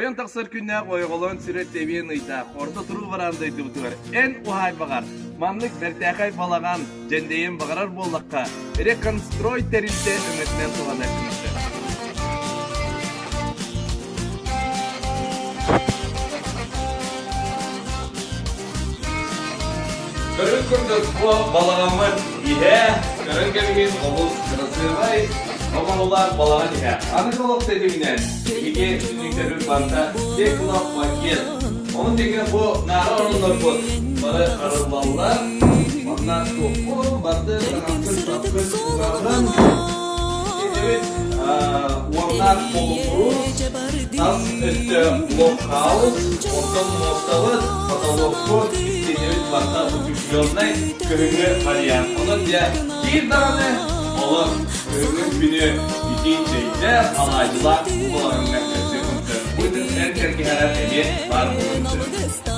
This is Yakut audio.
Ойон тахсар күннээх ойоҕолоон сүрэ тэбиэн ыйдаах орто туруу бараан дойдубутугар эн уһаайбаҕар маннык бэртээхэй балаҕан дьэндэйиэн баҕарар буоллахха, Реконстрой тэрилтэ өҥөтүнэн туһанар күнүстэр. Көрүн курдук бу балаҕаммыт иһэ, көрөн кэбиһин олус кырасыабай, оҥоһулаах балаҕан иһэ. Аныгы олох тэтиминэн биһиги түннүктэрбит барыта теплопакет. Ону тэҥэ бу наара ороннорбут бары арыллаллар. Манна туохпун барды таҥаспын саппын угаҕын. Итибит уоннаах полукурус, тас өттө блокхаус, оттон муостабыт, потолокпут, истиэнэбит барыта утепленнай күһүҥҥү вариант. Онон дьэ биир даҕаны олох күһүҥҥү күнү итии чэйдээх, алаадьылаах буоларыҥҥа көрсүөххүн сөп. Бу эр кэргэһэҕэр эмиэ баар буолуон сөп.